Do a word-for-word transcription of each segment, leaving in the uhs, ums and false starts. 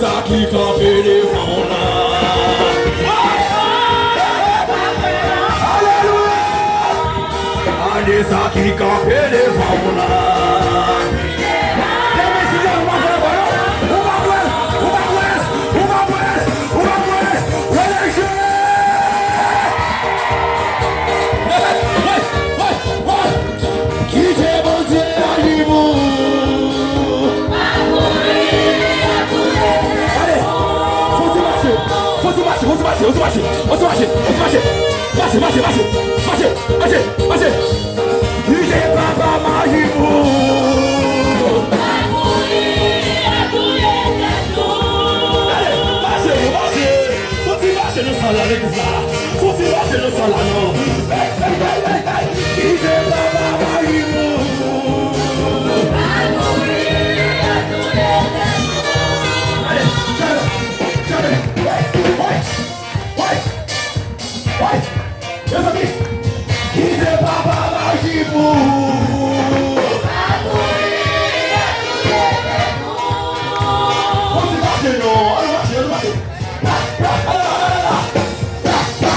Sa ki kanpe devan w la. Alelouya! Ane sa ki kanpe devan w la. Demen si Jezi pa fè l, ou pa kwè, ou pa kwè, ou pa kwè, ou pa kwè, ou pa kwè. Relève! Kite Bondye aji pou ou. Ale, fò ti mache, fò ti mache, fò ti mache, fò ti mache, fò ti mache, fò ti mache. Mache, mache, mache, mache, mache, mache, mache. Kite papa m aji pou ou. Ale, mache, mache. Fò ti mache nan sal la, legliz la. Fò ti mache nan sal la, non. Hey, hey, hey, hey, hey. Kite papa m aji pou ou. Ale, chale, chale. Hey, hey, hey. Mezanmi, kite papa m aji pou ou. Fò ti mache non, ale mache, ale mache. Pa, pa, ale, ale, ale, ale. Pa, pa,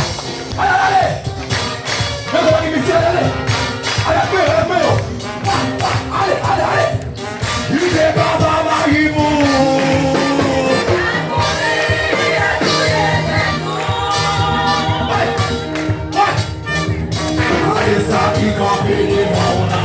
ale, ale. Mezanmi, misye, ale, ale. Ale, ale, ale. Pa, pa, ale, ale, ale. Kite papa m aji pou ou. Ay, ay. Gade sa ki kanpe devan w la.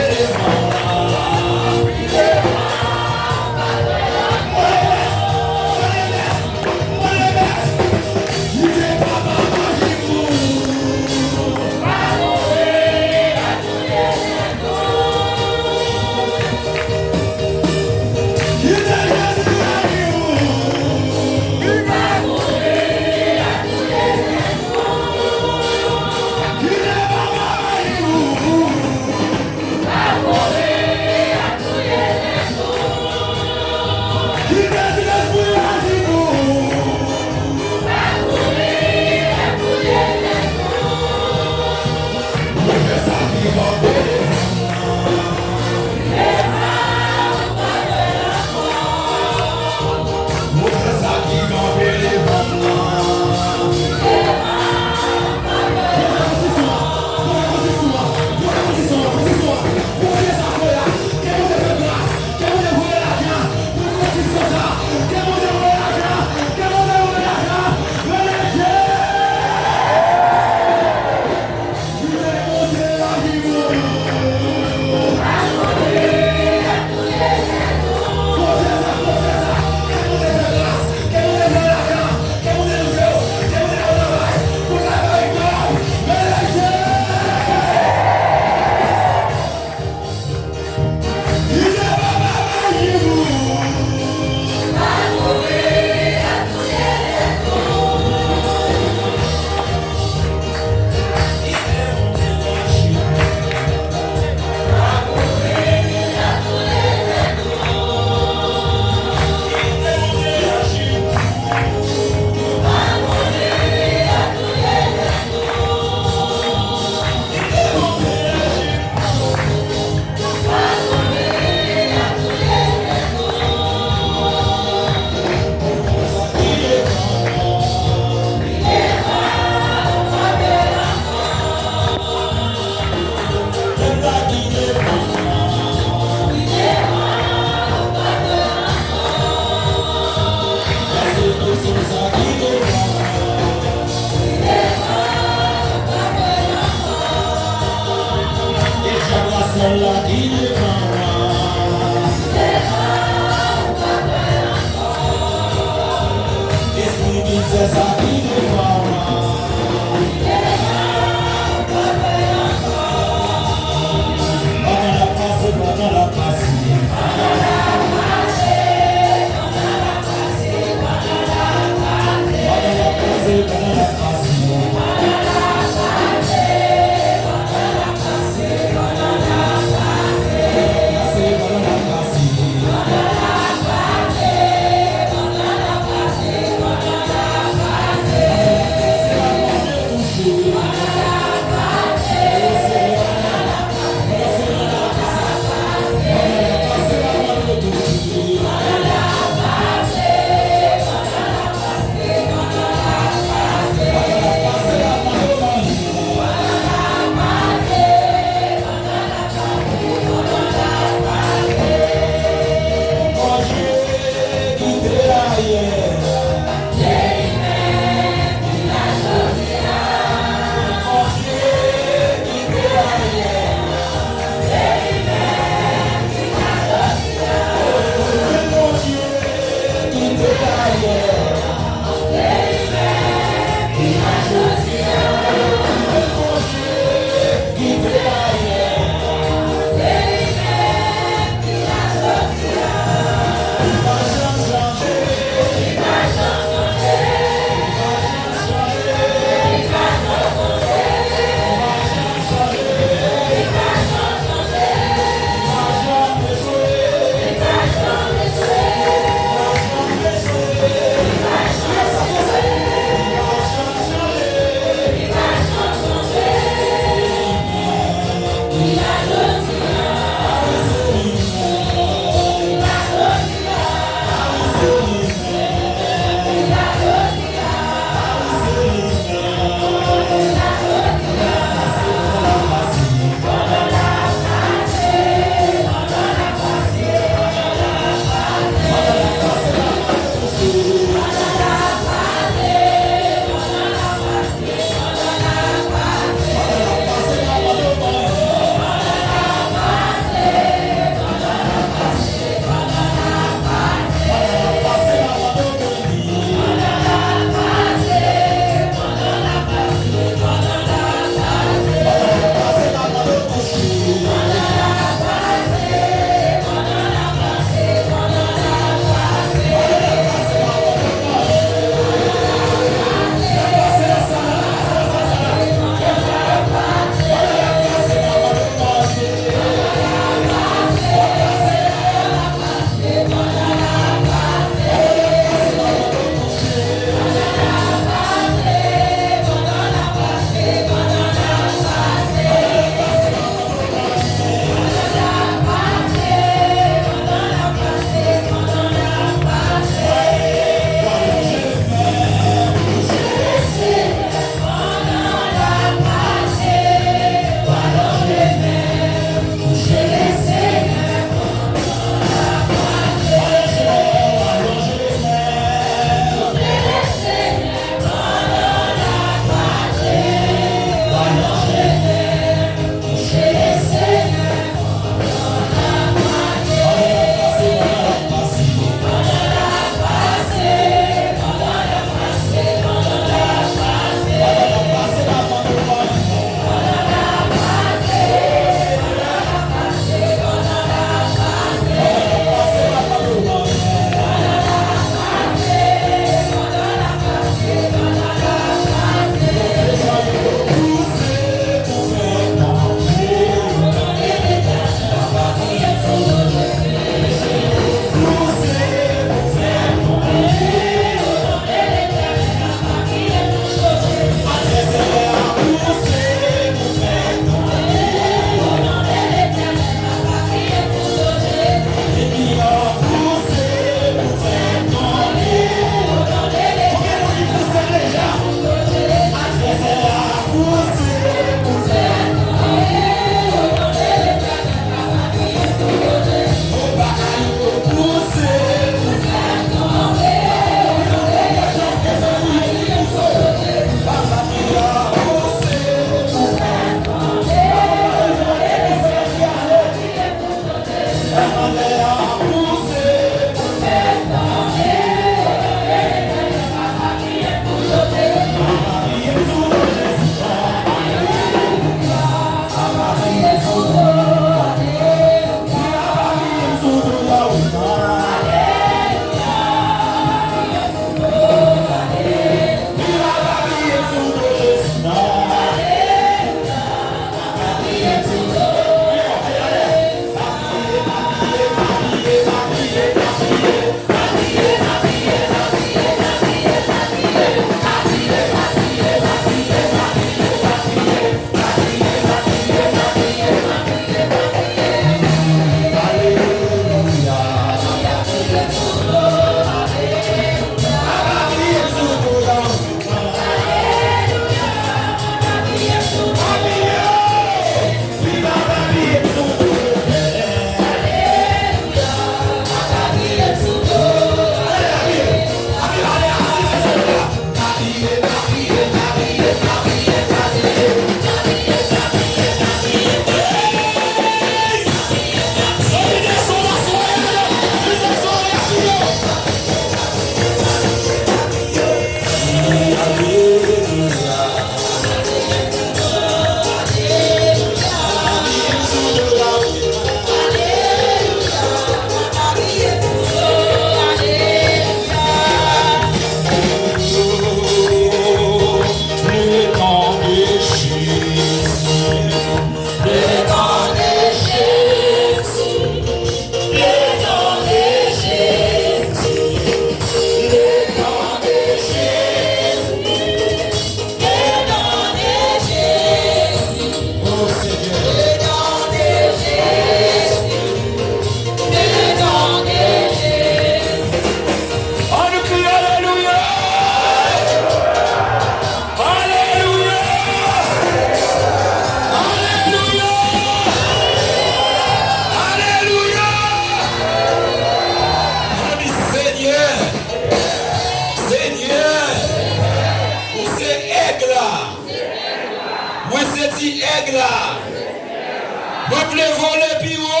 Mwen vle vole pi wo.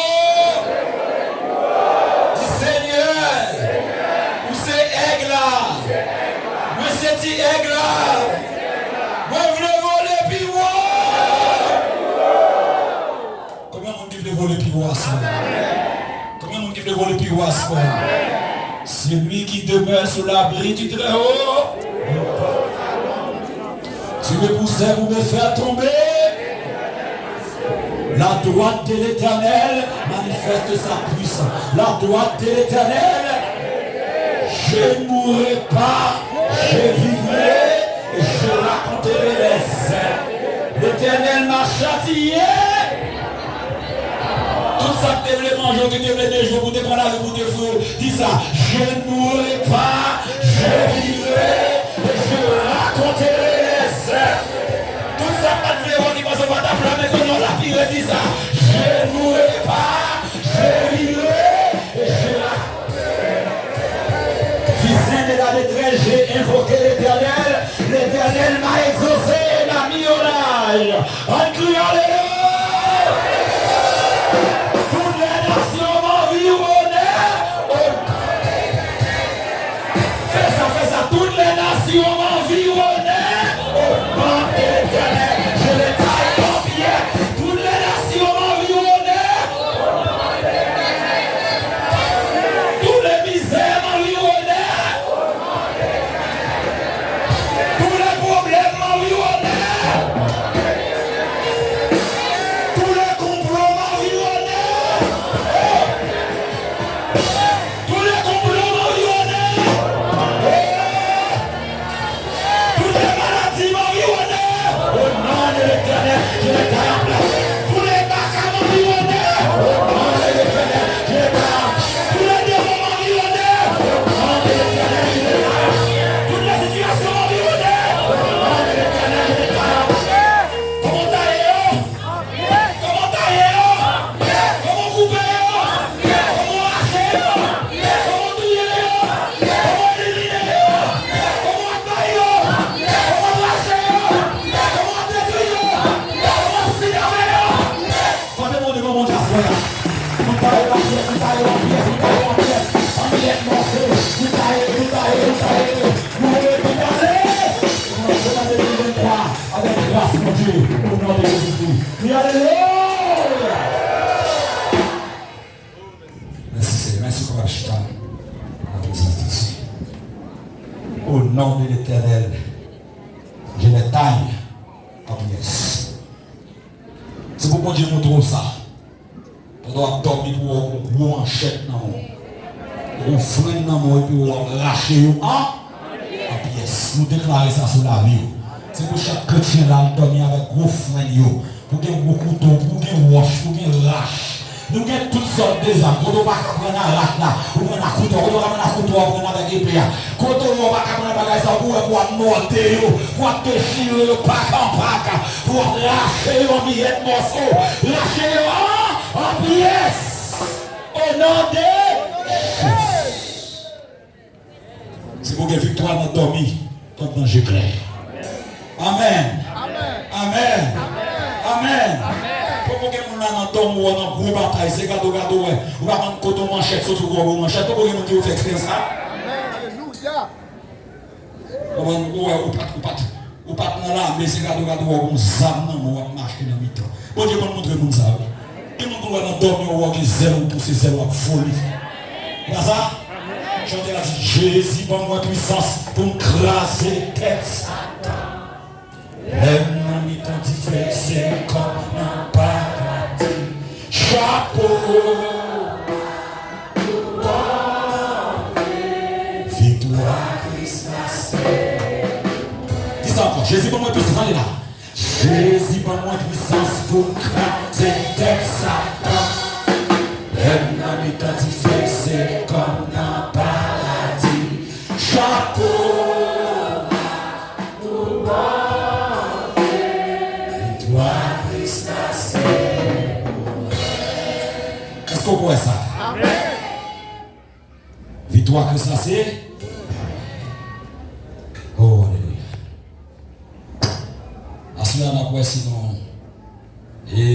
Di, Senyè, ou se èg la. Mwen se ti èg la. Mwen vle vole pi wo. Konbyen moun ki vle vole pi wo aswè? Konbyen moun ki vle vole pi wo aswè? Celui qui demeure sous l'abri du Très-Haut, tu es poussé pour me faire tomber. La droite de l'Éternel manifeste sa puissance. La droite de l'Éternel, je ne mourrai pas, je vivrai et je raconterai les œuvres. L'Éternel m'a châtié. Tout sa k te vle manje w, ki te vle deje w, pou te pran lavi, pou te fri w, di sa, je ne mourrai pas, je vivrai et je raconterai les œuvres. Tout sa k pa t vle wè, ki panse w pa t ap la, men kounye a w la pi redi sa, je ne mourrai pas, je vivrai et je raconterai. Du sein de la détresse, j'ai invoqué l'Éternel. L'Éternel m'a exaucé et m'a mis au large. Ann kriye alelouya! Toutes les nations m'environnaient. Fè sa, fè sa. Toutes les nations m'environnaient. Au nom de l'Éternel, je les taille en pièces. Toutes les nations m'environnaient. Toutes les misères m'environnaient. Tous les problèmes m'environnaient. Tous les complots m'environnaient. Tous les complots m'environnaient. Toutes les maladies m'environnaient. Au nom de l'Éternel, je les taille en pièces. Tous les baka m'environnaient. Au nom de l'Éternel, je les taille en pièces. Tous les démons m'environnaient. Au nom de l'Éternel, je les taille en pièces. Toutes les situations m'environnaient. Au nom de l'Éternel, je les taille en pièces. Kòman taye yo? Kòman taye yo? Kòman koupe yo? Kòman rache yo? Kòman touye yo? Kòman elimine yo? Kòman bay yo? Kòman rache yo? Kòman detwi yo? Kòman sidave yo? Fò te monte kòman w ta fè a. Nou taye w an pyès, nou taye w an pyès, nou taye w an pyès. An miyèt mòso. Nou taye, nou taye, nou taye. Nou rete gade. Nou antre nan de mil venntwa avèk gras Bondye. O non de Jezikri. Kriye alelouya! Mèsi, Senyè. Mèsi, papa, chita. Nan prezans de Dye. Au nom de l'Éternel, je les taille en pièces. Se pou Bondye montre w sa. Pandan w ap dòmi, pou w wè yon gwo manchèt nan men w. Yon frenn nan men w, epi w ap rache yo an, an pyès. Nou deklare sa sou lavi w. Se pou chak kretyen la al dòmi avèk gwo frenn yo. Pou gen gwo kouto, pou gen wòch, pou gen rach. Nou gen tout sòt de zam. Kote w pa ka pran a rach la, ou pran a kouto. Kote w ka pran a kouto a, ou pran avèk epe a. Kote w pa ka pran bagay sa, pou w wè pou w ap mòde yo, pou w ap dechire yo pak an pak, pou w ap rache yo an miyèt mòso, rache yo an, an pyès. O non de Jezi. Si pou gen viktwa nan dòmi, tank nan je klè. Amèn. Amèn. Amèn. Poko gen moun la nan dòmi w nan gwo batay, se gade w gade w wè. Ou pa konn kote yon manchèt soti pou w wè yon manchèt. Poko gen moun ki yo fè eksperyans sa. Alelouya. Ou konprann? Ou wè, ou pa t, ou pa t, ou pa t nan lame, se gade w gade w wè yon zam nan men w ap mache nan mitan. Bondye konn montre moun sa yo. Gen moun konn wè nan dòmi w wè gen zèl ou pouse zèl w ap vole. E pa sa? Chante la di, Jezi ban mwen pwisans pou m kraze tèt Satan. Lè m nan mitan dife, se kòm nan paradi. Chapo! Viktwa Kris la se. Di sa ankò. Jezi ban mwen pwisans, ale la. Jezi ban mwen pwisans pou m kraze tèt Satan. Lè m nan mitan dife, se kòm nan paradi. Chapo! Viktwa Kris la se. Èske w kwè sa? Amèn. Viktwa Kris la se. Oh, alelouya. Aswè a n ap wè si nou E